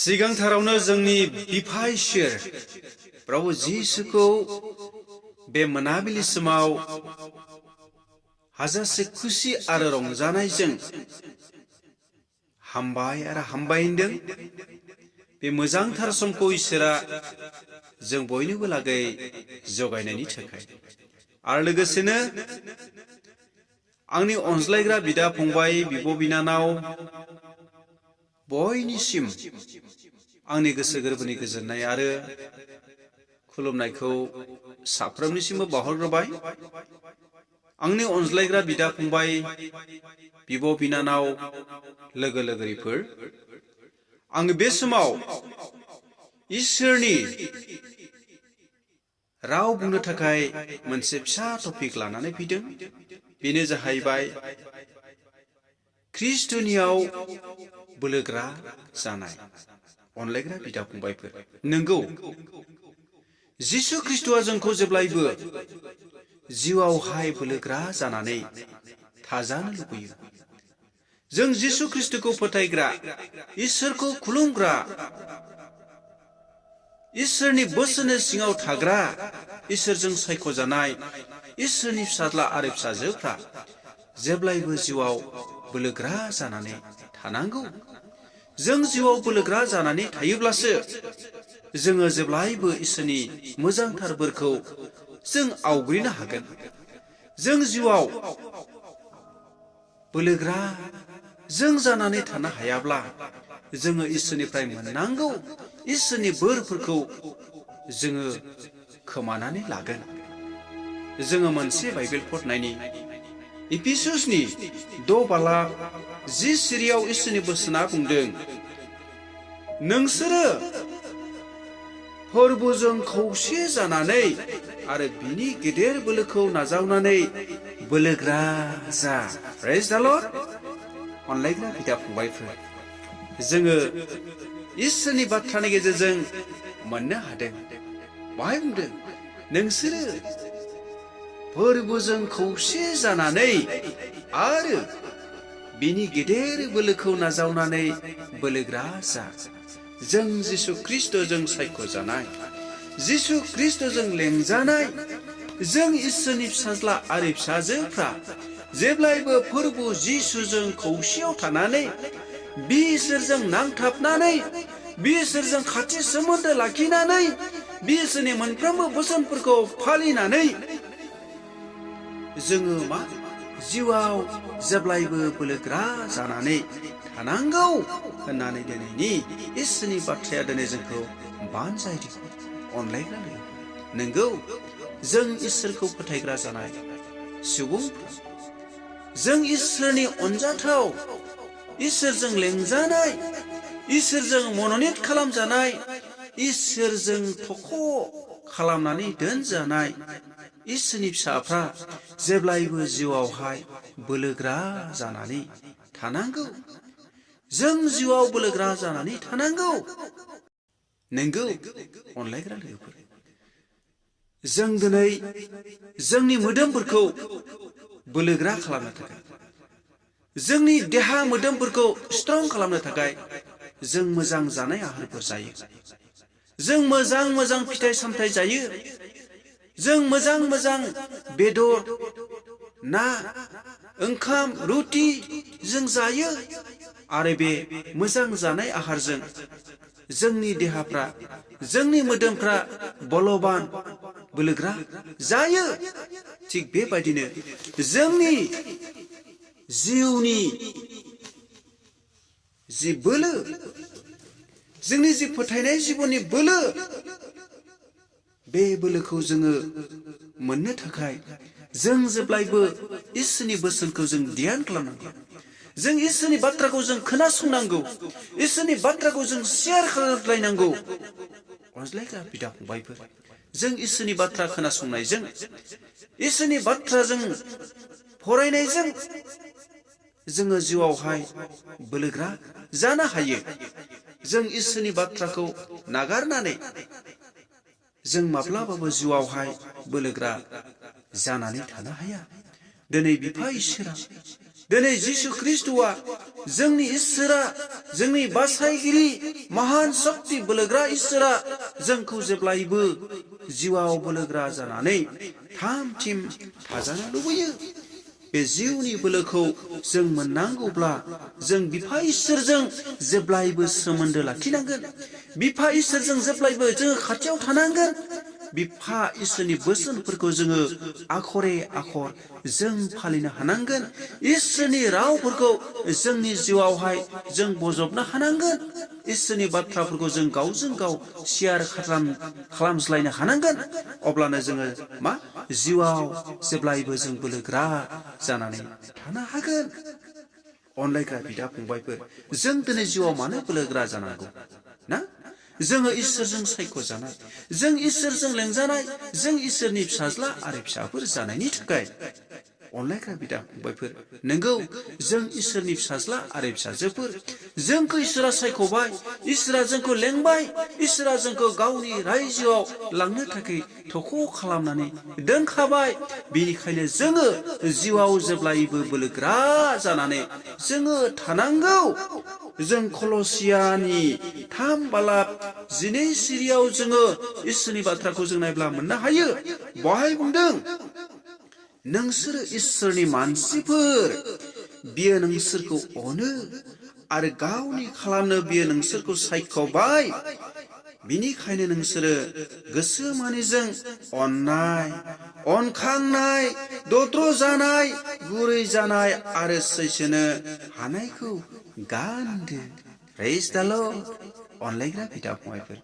सिगांथारावनो जोंनि बिफा इसोर प्रभु जिसुखौ बे मोनाबिलि समाव हाजासे खुसि आरो रंजानायजों हामबाय आरो हामबायदों। बे मोजांथार समखौ इसोरा जों बयनोबो लागै जगायनायनि थाखाय आरो लोगोसेनो आंनि अनज्लायग्रा बिदा फंबाय बिब' बिनानाव बयनिसिम आंनि गोसो गोरबोनि गोजोननाय आरो खुलुमनायखौ साफ्रोमनिसिमबो बावहरग्रोबाय। आंनि अनज्लायग्रा बिदा फंबाय बिब' बिनानाव लोगो लोगोरिफोर, आं बे समाव इसोरनि राव बुंनो थाखाय मोनसे फिसा टपिक लानानै फैदों। बेनो जाहैबाय ख्रिस्ट'नियाव बोलोग्रा जानाय। अनलायग्रा बिदा फंबायफोर, नंगौ जिसु ख्रिस्ट'आ जोंखौ जेब्लायबो जिउआवहाय बोलोग्रा जानानै थाजानो लुबैयो। जों जिसु ख्रिस्ट'खौ फोथायग्रा, इसोरखौ खुलुमग्रा, इसोरनि बोसोननि सिङाव थाग्रा, इसोरजों सायख'जानाय इसोरनि फिसाज्ला आरो फिसाजोफ्रा जेब्लायबो जिउआव बोलोग्रा जानानै थानांगौ। जों जिउआव बोलोग्रा जानानै थायोब्लासो जोङो जेब्लायबो इसोरनि मोजांथार बोरखौ जों आवग्रिनो हागोन। जों जिउआव बोलोग्रा जों जानानै थानो हायाब्ला जोङो इसोरनिफ्राय मोननांगौ इसोरनि बोरफोरखौ जोङो खोमानानै लागोन। जोङो मोनसे बाइबेल फरायनायनि इफिसुसनि 6:10 सिरियाव इसोरनि बोसोना बुंदों, नोंसोरो फोरबोजों खौसे जानानै आरो बिनि गेदेर बोलोखौ नाजावनानै बोलोग्रा जा। प्रेज द लर्ड। अनलायग्रा बिदा फंबायफोर, जोङो इसोरनि बाथ्रानि गेजेरजों मोननो हादों। बाहाय बुंदों, नोंसोरो फोरबोजों खौसे जानानै आरो बिनि गेदेर बोलोखौ नाजावनानै बोलोग्रा जा। जों जिसु ख्रिस्ट'जों सायख'जानाय, जिसु ख्रिस्ट'जों लेंजानाय, जों इसोरनि फिसाज्ला आरो फिसाजोफ्रा जेब्लायबो फोरबो जिसुजों खौसेयाव थानानै बिसोरजों नांथाबनानै बिसोरजों खाथि सोमोन्दो लाखिनानै बिसोरनि मोनफ्रोमबो बोसोनफोरखौ फालिनानै जोङो जिउआव जेब्लायबो बोलोग्रा जानानै थानांगौ होननानै दिनैनि इसोरनि बाथ्राया दिनै जोंखौ बानजायदों। अनलायग्रा लोगो, नंगौ जों इसोरखौ फोथायग्रा जानाय सुबुंफोर, जों इसोरनि अनजाथाव, इसोरजों लेंजानाय, इसोरजों मन'नित खालामजानाय, इसोरजों थख' खालामनानै दोनजानाय इसोरनि फिसाफ्रा जेब्लायबो जिउआवहाय बोलोग्रा जानानै थानांगौ। जों जिउआव बोलोग्रा जानानै थानांगौ। नंगौ अनलायग्रा लोगोफोर, जों दिनै जोंनि मोदोमफोरखौ बोलोग्रा खालामनो थाखाय, जोंनि देहा मोदोमफोरखौ स्ट्रं खालामनो थाखाय जों मोजां जानाय आहारफोर जायो। जों मोजां मोजां फिथाइ सामथाइ जायो। जों मोजां मोजां बेदर, ना, ओंखाम, रुटि जों जायो। आरो बे मोजां जानाय आहारजों जोंनि देहाफ्रा, जोंनि मोदोमफ्रा बलबान, बोलोग्रा जायो। थिग बेबायदिनो जोंनि जिउनि जि बोलो, जोंनि जि फोथायनाय जिबननि बोलो, बे बोलोखौ जोङो मोननो थाखाय जों जेब्लायबो इसोरनि बोसोनखौ जों ध्यान खालामनांगौ। जों इसोरनि बाथ्राखौ जों खोनासंनांगौ। इसोरनि बाथ्राखौ जों शेयार खालामलायनांगौ। अनज्लायग्रा बिदा फंबायफोर, जों इसोरनि बाथ्रा खोनासंनायजों, इसोरनि बाथ्राजों फरायनायजों जोङो जिउआवहाय बोलोग्रा जानो हायो। जों इसोरनि बाथ्राखौ नागारनानै जों माब्लाबाबो जिउआवहाय बोलोग्रा जानानै थानो हाया। दिनै बिफा इसोरा दिनै जिसु ख्रिस्टआ जोंनि इसोरा जोंनि बासायगिरि महान शक्ति बोलोग्रा इसोरा जोंखौ जेब्लायबो जिउआव बोलोग्रा जानानै थामथिम थाजानो लुबैयो। बे जिउनि बोलोखौ जों मोननांगौब्ला जों बिफा इसोरजों जेब्लायबो सोमोन्दो लाखिनांगोन। बिफा इसोरजों जेब्लायबो जों खाथियाव थानांगोन। बिफा इसोरनि बोसोनफोरखौ जोङो आखरे आखर जों फालिनो हानांगोन। इसोरनि रावफोरखौ जोंनि जिउआवहाय जों बजबनो हानांगोन। इसोरनि बाथ्राफोरखौ जों गावजों गाव शेयार खालामज्लायनो हानांगोन। अब्लानो जोङो जिउआव जेब्लायबो जों बोलोग्रा जानानै थानो हागोन। अनलायग्रा बिदा फंबायफोर, जों दिनै जिउआव मानो बोलोग्रा जानांगौ ना? जोङो इसोरजों सायख'जानाय, जों इसोरजों लेंजानाय, जों इसोरनि फिसाज्ला आरो फिसाफोर जानायनि थाखाय। अनलायग्रा बिदा फंबायफोर, नंगौ जों इसोरनि फिसाज्ला आरो फिसाजोफोर। जोंखौ इसोरा सायख'बाय, इसोरा जोंखौ लेंबाय, इसोरा जोंखौ गावनि रायजोआव लांनो थाखाय थख' खालामनानै दोनखाबाय। बेनिखायनो जोङो जिउआव जेब्लायबो बोलोग्रा जानानै जोङो थानांगौ। जों कलसियानि 3:12 सिरियाव जोङो इसोरनि बाथ्राखौ जों नायब्ला मोननो हायो। बहाय बुंदों, नोंसोरो इसोरनि मानसिफोर, बियो नोंसोरखौ अनो आरो गावनि खालामनो बियो नोंसोरखौ सायख'बाय। बिनिखायनो नोंसोरो गोसो मानिजों अननाय, अनखांनाय, दद्र जानाय, गुरै जानाय आरो सैसोनो हानायखौ गानदो। प्रेज द लर्ड। अनलायग्रा बिदा फंबायफोर,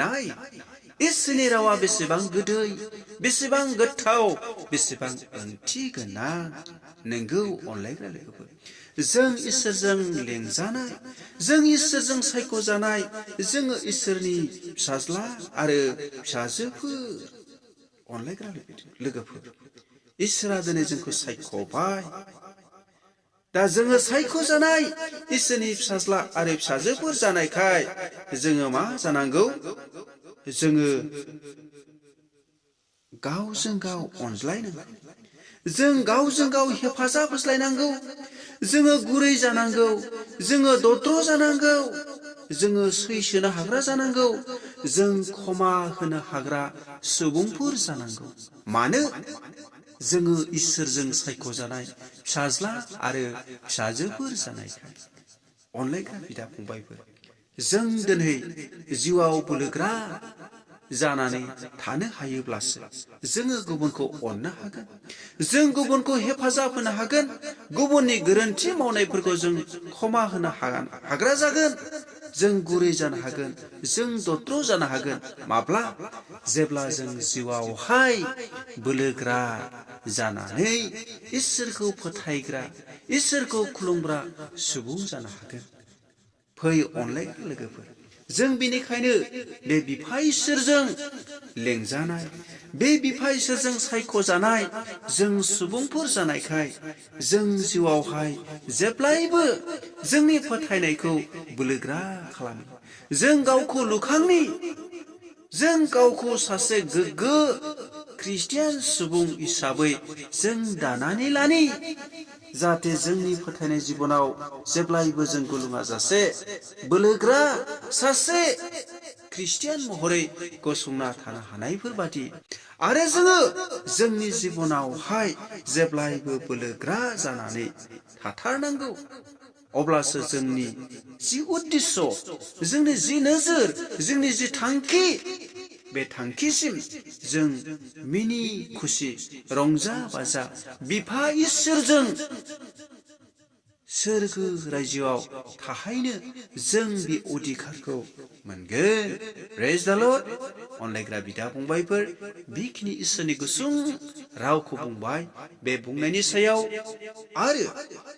नाय इसोरनि रावा बेसेबां गोदै, बेसेबां गोथाव, बेसेबां ओंथि गोनां। नोंगौ अनलायग्रा लोगोफोर, जों इसोरजों लेंजानाय, जों इसोरजों सायख'जानाय, जोङो इसोरनि फिसाज्ला आरो फिसाजोफोर। अनलायग्रा लोगोफोर, इसोरा दिनै जोंखौ सायख'बाय। दा जोङो सायख'जानाय इसोरनि फिसाज्ला आरो फिसाजोफोर जानायखाय जोङो मा जानांगौ? जोङो गावजों गाव अनज्लायनांगौ। जों गावजों गाव हेफाजाब होज्लायनांगौ। जोङो गुरै जानांगौ, जोङो दद्र जानांगौ, जोङो सैसोनो हाग्रा जानांगौ, जों क्षमा होनो हाग्रा सुबुंफोर जानांगौ। मानो? जोङो इसोरजों सायख'जानाय फिसाज्ला आरो फिसाजोफोर जानायखाय। अनलायग्रा बिदा फंबायफोर, जों दिनै जिउआव बोलोग्रा जानानै थानो हायोब्लासो जोङो गुबुनखौ अननो हागोन, जों गुबुनखौ हेफाजाब होनो हागोन, गुबुननि गोरोन्थि मावनायफोरखौ जों क्षमा होनो हाग्रा जागोन, जों गुरै जानो हागोन, जों दद्र जानो हागोन। माब्ला? जेब्ला जों जिउआवहाय बोलोग्रा जानानै इसोरखौ फोथायग्रा, इसोरखौ खुलुमग्रा सुबुं जानो हागोन। फै अनलायग्रा लोगोफोर, जों बेनिखायनो बे बिफा इसोरजों लेंजानाय, बे बिफा इसोरजों सायख'जानाय जों सुबुंफोर जानायखाय जों जिउआवहाय जेब्लायबो जोंनि फोथायनायखौ बोलोग्रा खालामो। जों गावखौ लुखांनि, जों गावखौ सासे गोग्गो ख्रिस्टियान सुबुं हिसाबै जों दानानै लानि, जाहाथे जोंनि फोथायनाय जिबनाव जेब्लायबो जों गुलुङा जासे बोलोग्रा सासे ख्रिस्टियान महरै गसंना थानो हानायफोर बादि। आरो जोङो जोंनि जिबनावहाय जेब्लायबो बोलोग्रा जानानै थाथारनांगौ। अब्लासो जोंनि जि उद्देश्य, जोंनि जि नोजोर, जोंनि जि थांखि, बे थांखिसिम जों मिनि खुसि रंजा बाजा बिफा इसोरजों सोरगो रायजोआव थाहैनो जों बे अधिकारखौ मोनगोन। प्रेज द लर्ड। अनलायग्रा बिदा फंबायफोर, बेखिनि इसोरनि गुसुं रावखौ बुंबाय। बे बुंनायनि सायाव आरो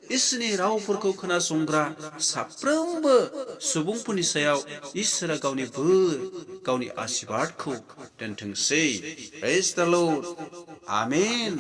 इसोरनि रावफोरखौ खोनासंग्रा साफ्रोमबो सुबुंफोरनि सायाव इसोरा गावनि बोर, गावनि आशीर्वादखौ दोनथोंसै। प्रेज द लर्ड। आमेन।